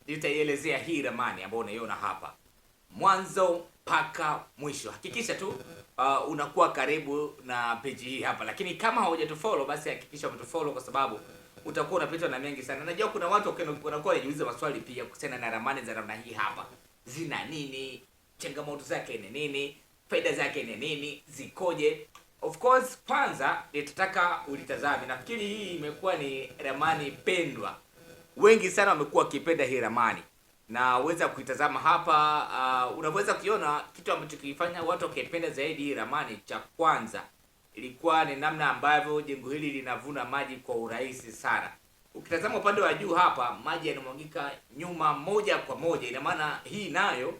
Nitaielezea hii ramani ambayo unaiona hapa mwanzo mpaka mwisho. Hakikisha tu unakuwa karibu na page hii hapa, lakini kama haujatufollow basi hakikisha umetufollow kwa sababu utakuwa unapitwa na mengi sana. Najua kuna watu wanakuwa wanajiuliza maswali pia kuhusiana na ramani za namna hii hapa, zina nini, changamoto zake ni nini, faida zake ni nini, zikoje? Of course, kwanza nitataka ulitazame. Nafikiri hii imekuwa ni ramani pendwa, wengi sana wamekuwa wakipenda hii ramani na uweza kuitazama hapa. Unaweza kuiona kitu ambacho kilifanya watu wakaipenda zaidi hii ramani. Cha kwanza ilikuwa ni namna ambavyo jengo hili linavuna maji kwa urahisi sana. Ukitazama upande wa juu hapa, maji yanamwagika nyuma moja kwa moja. Ina maana hii nayo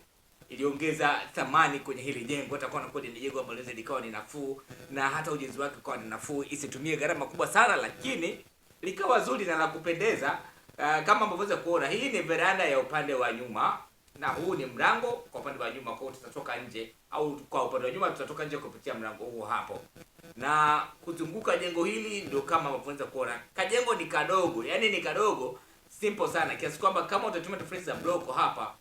iliongeza thamani kwenye hili jengo, hata kwa ni jengo ambalo linaweza likawa ni nafuu na hata ujenzi wake ukawa ni nafuu, isitumie gharama kubwa sana, lakini likawa zuri na la kupendeza. Kama ambavyo unaweza kuona, hii ni veranda ya upande wa nyuma na huu ni mlango kwa upande wa nyuma, kwa hiyo tutatoka nje au kwa upande wa nyuma tutatoka nje kupitia mlango huu hapo. Na kuzunguka jengo hili ndio kama ambavyo unaweza kuona, kajengo ni kadogo, yani ni kadogo simple sana kiasi kwamba kama utatumia tofali za block hapa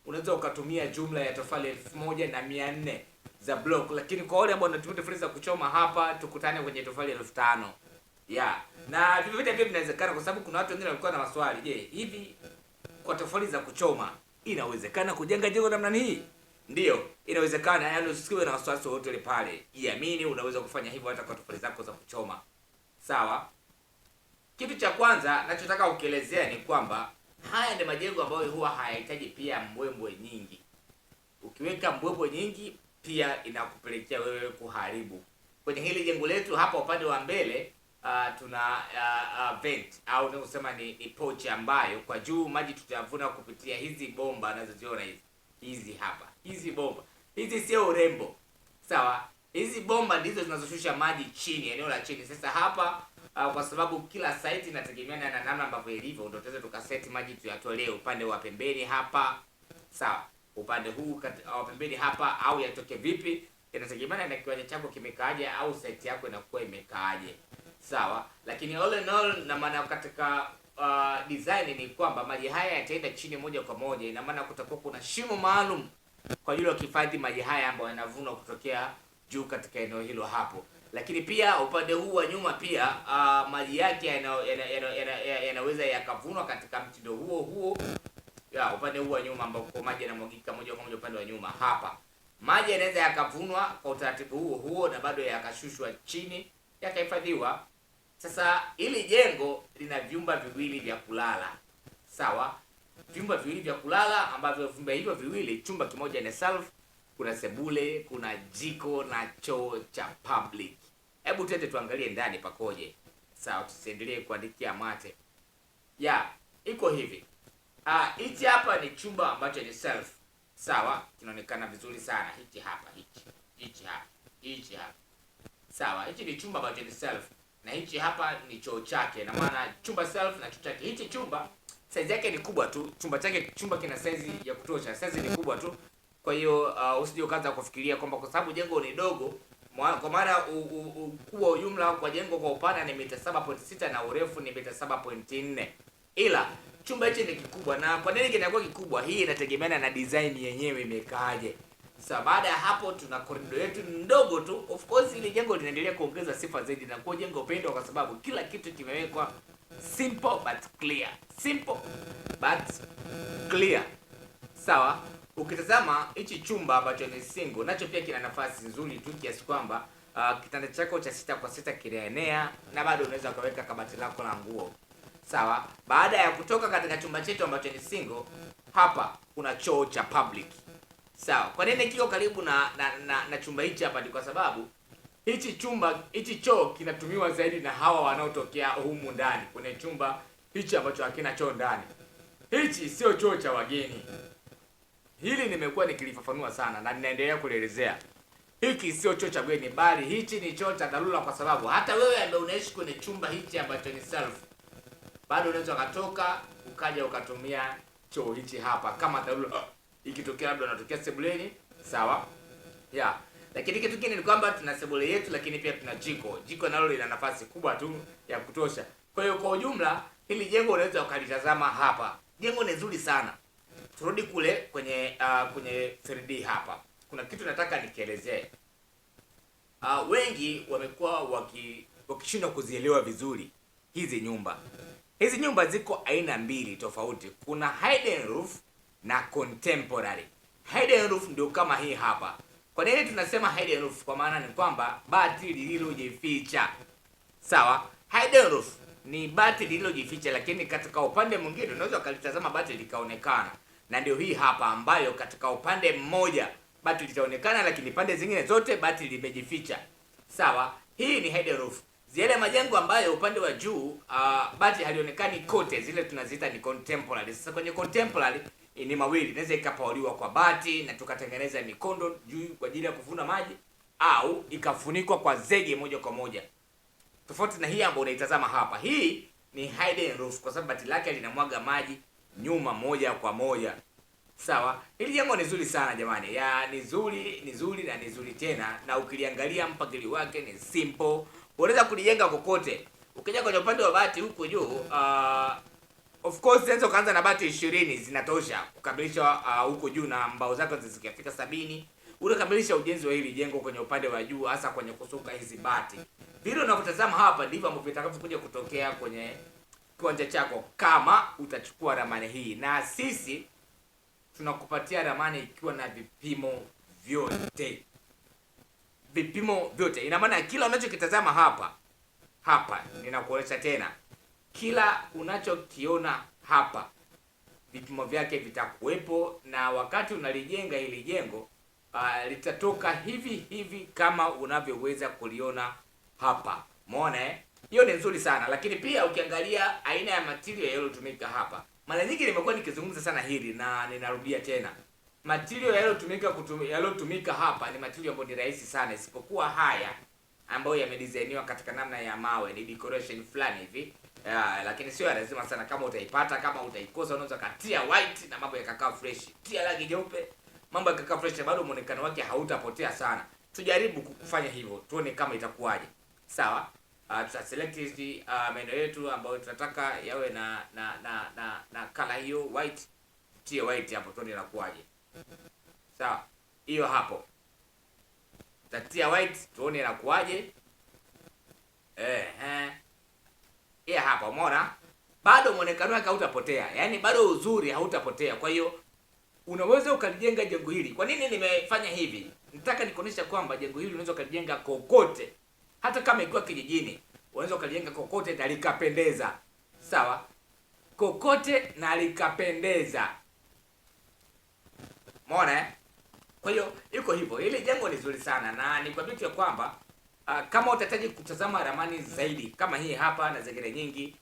unaweza ukatumia jumla ya tofali 1400 za block, lakini kwa wale ambao wanatumia tofali za kuchoma hapa tukutane kwenye tofali 5000. Yeah. Na vivyo vyote pia vinawezekana kwa sababu kuna watu wengine walikuwa na maswali. Je, hivi kwa tofali za kuchoma inawezekana kujenga jengo namna hii? Ndiyo, inawezekana. Yaani usiwe na wasiwasi wowote ule pale. Jiamini, unaweza kufanya hivyo hata kwa tofali zako za kuchoma. Sawa? Kitu cha kwanza nachotaka kukielezea ni kwamba haya ni majengo ambayo huwa hayahitaji pia mbwembwe nyingi. Ukiweka mbwembwe nyingi pia inakupelekea wewe kuharibu. Kwenye hili jengo letu hapa upande wa mbele tuna vent au tunaweza kusema ni pochi ambayo kwa juu maji tutavuna kupitia hizi bomba unazoziona hizi hizi hapa, hizi bomba hizi sio urembo, sawa? Hizi bomba ndizo zinazoshusha maji chini, eneo la chini. Sasa hapa kwa sababu kila site inategemeana na namna ambavyo ilivyo, ndio tunaweza tukaseti maji tuyatolee upande wa pembeni hapa, sawa, upande huu wa pembeni hapa, au yatoke vipi, inategemeana na kiwanja chako kimekaaje au site yako inakuwa imekaaje, sawa. Lakini all in all, na maana katika design ni kwamba maji haya yataenda chini moja kwa moja. Ina maana kutakuwa kuna shimo maalum kwa ajili ya kuhifadhi maji haya ambayo yanavunwa kutokea juu katika eneo hilo hapo. Lakini pia upande huu wa nyuma pia maji yake yanaweza yakavunwa katika mtindo huo huo ya upande huu wa nyuma ambapo maji yanamwagika moja kwa moja upande wa nyuma hapa. Maji yanaweza yakavunwa kwa utaratibu huo huo na bado yakashushwa chini yakahifadhiwa. Sasa hili jengo lina vyumba viwili vya kulala, sawa? Vyumba viwili vya kulala ambavyo vyumba hivyo viwili, chumba kimoja ni self, kuna sebule, kuna jiko na choo cha public. Hebu twende tuangalie ndani pakoje, sawa? Tusiendelee kuandikia mate ya iko hivi. Hichi hapa ni chumba ambacho ni self, sawa? Kinaonekana vizuri sana. Hichi hapa, hichi hichi hapa, hichi hapa, sawa? Hichi ni chumba ambacho ni self na hichi hapa ni choo chake, na maana chumba self na choo chake. Hichi chumba size yake ni kubwa tu, chumba chake, chumba kina size ya kutosha, size ni kubwa tu. Kwa hiyo usije ukaanza kufikiria kwamba kwa sababu jengo ni dogo, kwa maana ukubwa ujumla kwa jengo kwa upana ni mita 7.6 na urefu ni mita 7.4, ila chumba hichi ni kikubwa. Na kwa nini kinakuwa kikubwa? Hii inategemeana na design yenyewe imekaaje. Sasa baada ya hapo tuna korido yetu ndogo tu. Of course ile jengo linaendelea kuongeza sifa zaidi na kuwa jengo pendwa kwa sababu kila kitu kimewekwa simple but clear. Simple but clear. Sawa? Ukitazama hichi chumba ambacho ni single, nacho pia kina nafasi nzuri tu kiasi kwamba kitanda chako cha 6 kwa 6 kinaenea na bado unaweza ukaweka kabati lako la nguo. Sawa? Baada ya kutoka katika chumba chetu ambacho ni single, hapa kuna choo cha public. Sawa. Kwa nini kiko karibu na chumba hichi hapa? Ni kwa sababu hichi chumba hichi choo kinatumiwa zaidi na hawa wanaotokea humu ndani kwenye chumba hichi ambacho hakina choo ndani. Hichi sio choo cha wageni. Hili nimekuwa nikilifafanua sana na ninaendelea kulielezea. Hiki sio choo cha wageni, bali hichi ni choo cha dharura, kwa sababu hata wewe ambaye unaishi kwenye chumba hichi ambacho ni self, bado unaweza ukatoka ukaja ukatumia choo hichi hapa kama dharura ikitokea labda unatokea sebuleni, sawa yeah. Lakini kitu kingine ni kwamba tuna sebule yetu, lakini pia tuna jiko. Jiko nalo lina nafasi kubwa tu ya kutosha. Kwa hiyo kwa ujumla hili jengo unaweza ukalitazama hapa. Jengo ni zuri sana. Turudi kule kwenye kwenye 3D hapa. Kuna kitu nataka nikielezee. Wengi wamekuwa wakishindwa kuzielewa vizuri hizi nyumba. Hizi nyumba ziko aina mbili tofauti. Kuna hidden roof na contemporary. Hidden roof ndio kama hii hapa. Kwa nini tunasema hidden roof? Kwa maana ni kwamba bati lililojificha. Sawa? Hidden roof ni bati lililojificha, lakini katika upande mwingine unaweza ukalitazama bati likaonekana, na ndio hii hapa ambayo katika upande mmoja bati litaonekana, lakini pande zingine zote bati limejificha. Sawa? Hii ni hidden roof. Zile majengo ambayo upande wa juu bati halionekani kote, zile tunaziita ni contemporary. Sasa kwenye contemporary ni mawili, inaweza ikapauliwa kwa bati na tukatengeneza mikondo juu kwa ajili ya kuvuna maji, au ikafunikwa kwa zege moja kwa moja, tofauti na hii ambayo unaitazama hapa. Hii ni hidden roof kwa sababu bati lake linamwaga maji nyuma moja kwa moja. Sawa, hili jengo ni zuri sana jamani, ya ni zuri, ni zuri na ni zuri tena, na ukiliangalia mpangilio wake ni simple, unaweza kulijenga kokote. Ukija kwenye upande wa bati huku juu, of course unaweza ukaanza na bati 20 zinatosha kukamilisha huku juu, na mbao zako zikifika 70 unakamilisha ujenzi wa hili jengo kwenye upande wa juu, hasa kwenye kusuka hizi bati. Vile unavyotazama hapa ndivyo ambavyo vitakavyokuja kutokea kwenye kiwanja chako kama utachukua ramani hii, na sisi tunakupatia ramani ikiwa na vipimo vyote, vipimo vyote. Ina maana kila unachokitazama hapa hapa, ninakuonyesha tena, kila unachokiona hapa vipimo vyake vitakuwepo, na wakati unalijenga hili jengo litatoka hivi hivi kama unavyoweza kuliona hapa. Umeona eh? Hiyo ni nzuri sana, lakini pia ukiangalia aina ya material yaliyotumika hapa, mara nyingi nimekuwa nikizungumza sana hili na ninarudia tena, material yaliyotumika hapa ni material ambayo ni rahisi sana, isipokuwa haya ambayo yamedesigniwa katika namna ya mawe, ni decoration fulani hivi ya, lakini sio lazima sana. Kama utaipata kama utaikosa, unaweza katia white na mambo yakakaa fresh, tia rangi nyeupe, mambo yakakaa fresh, bado muonekano wake hautapotea sana. Tujaribu kufanya hivyo tuone kama itakuwaje. Sawa. Tuta select hizi maeneo yetu ambayo tunataka yawe na color hiyo white, tie white hapo tuone inakuwaje. Sawa, hiyo hapo tutatia white tuone inakuwaje. Hiyo hapa umeona, bado muonekano wake hautapotea, yaani bado uzuri hautapotea. Kwa hiyo unaweza ukalijenga jengo hili. Kwa nini nimefanya hivi? Nataka nikuonyesha kwamba jengo hili unaweza ukalijenga kokote, hata kama ikiwa kijijini, unaweza ukalijenga kokote na likapendeza. Sawa, kokote na likapendeza. Umeona eh? Kwa hiyo iko hivyo. Hili jengo ni zuri sana, na nikwambie tu ya kwamba kama utahitaji kutazama ramani zaidi kama hii hapa na zingine nyingi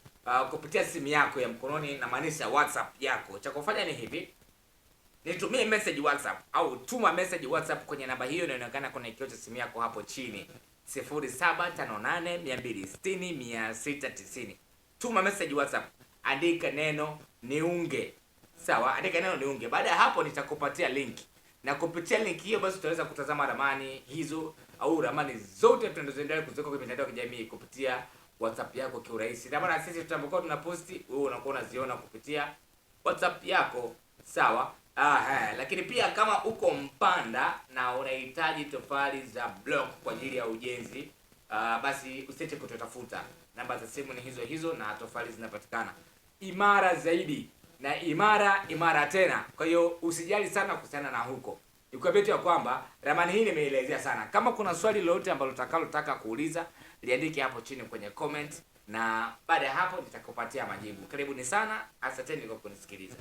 kupitia simu yako ya mkononi, na maanisha WhatsApp yako, cha kufanya ni hivi: nitumie message WhatsApp au tuma message WhatsApp kwenye namba hiyo inaonekana kwenye kioo cha simu yako hapo chini, 0758 260 690. Tuma message WhatsApp, andika neno niunge. Sawa, andika neno niunge. Baada ya hapo nitakupatia link, na kupitia link hiyo basi utaweza kutazama ramani hizo au ramani zote tunazoendelea kuziweka kwenye mitandao ya kijamii kupitia WhatsApp yako kiurahisi. Na maana sisi tutapokuwa tunaposti, wewe unakuwa unaziona kupitia WhatsApp yako. Sawa. Lakini pia kama uko Mpanda na unahitaji tofali za block kwa ajili ya ujenzi, basi usiache kututafuta. Namba za simu ni hizo hizo na tofali zinapatikana imara zaidi na imara imara tena. Kwa hiyo usijali sana kuhusiana na huko. Nikwambie tu ya kwamba ramani hii nimeelezea sana. Kama kuna swali lolote ambalo utakalotaka kuuliza, liandike hapo chini kwenye comment, na baada ya hapo nitakupatia majibu. Karibuni sana, asanteni kwa kunisikiliza.